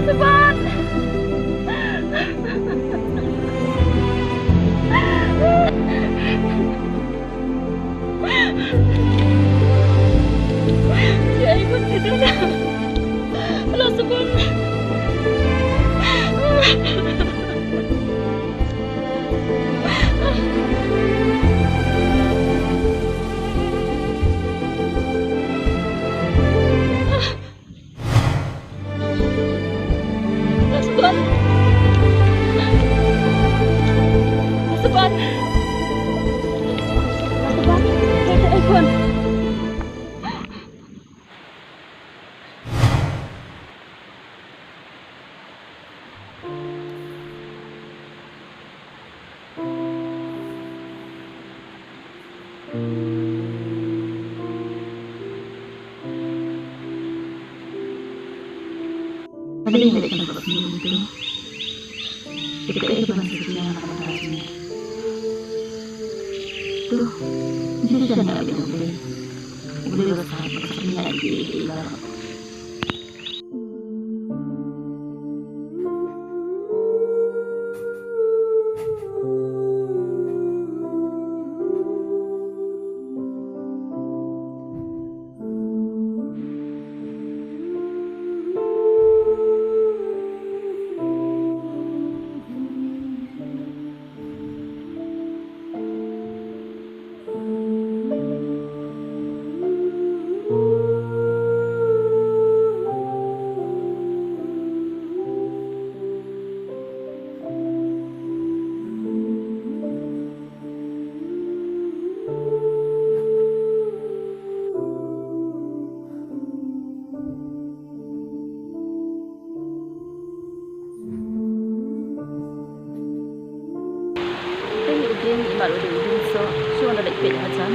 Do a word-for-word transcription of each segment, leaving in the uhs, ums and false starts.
Saban! Jai pun tidak. Alah, Saban. Saban. Saban. Saban. Saban. Te hi u dieng i mat u dei u dieng soh, shu wan da leit peit hajan.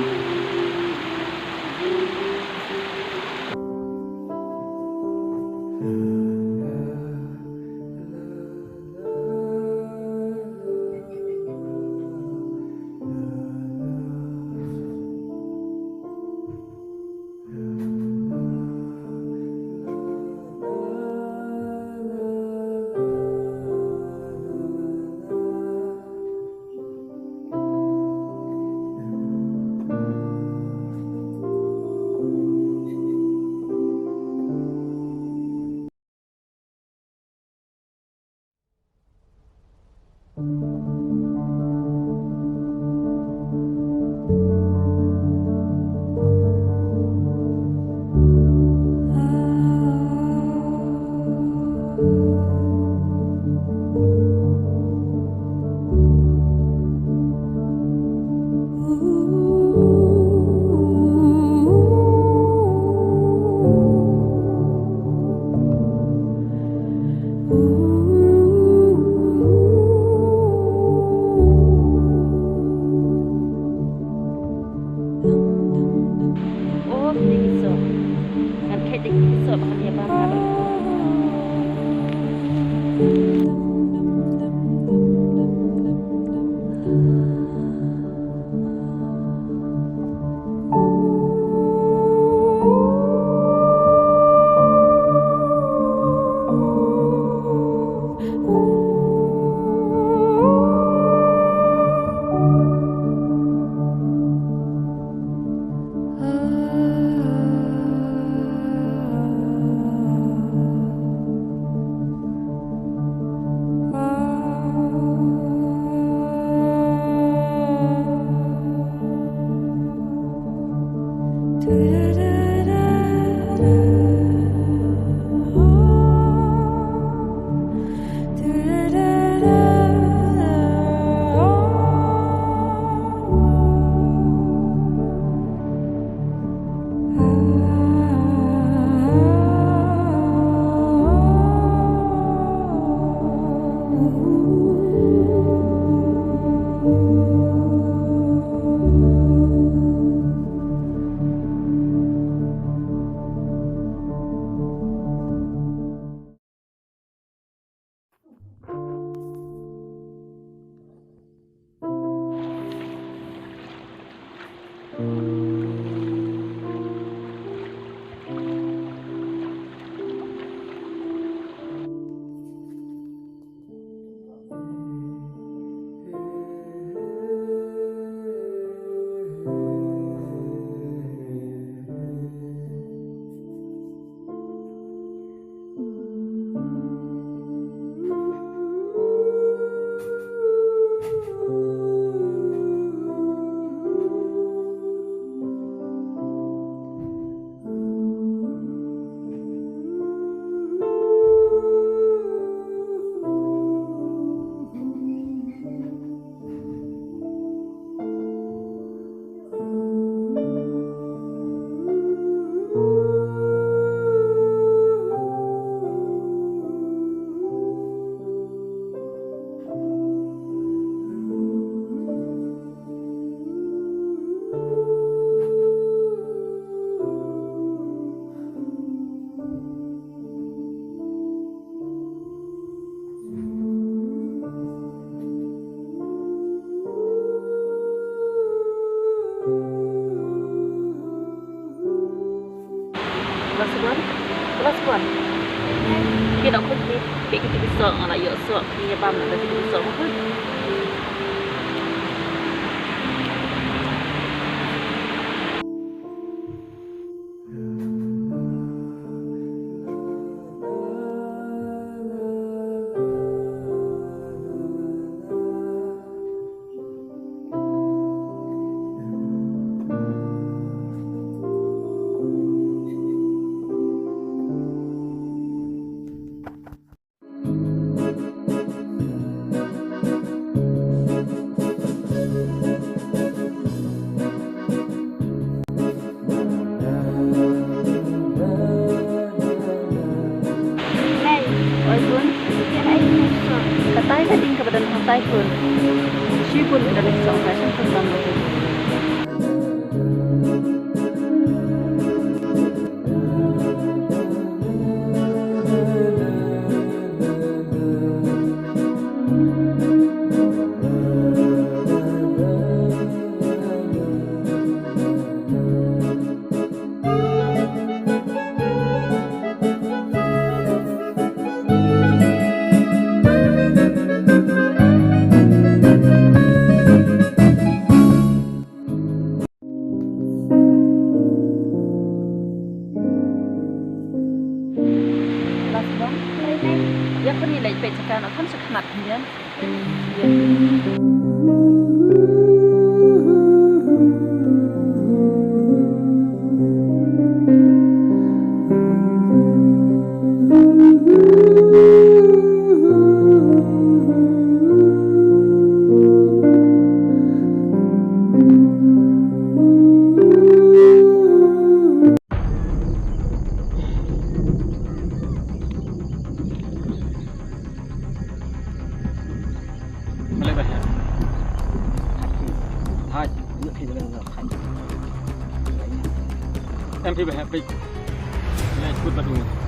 O, dei ki soh. Ngan khet dei ki soh ba kan ïa bam ha. Last one. Last one. Ki da khun ki, ki ki ki sok, nga la ïoh sok, ki bam na ki ki sok khun. Hei, oi bun, ïa ai bun song. Katai ka ding kaba don hangtai khun. Shibun ka don song ka song ka don. Last one. Ïa phi ni leit peit jaka na kham sa khnat khyndiat. Em phi ba hep phi. Em phi ba hep phi.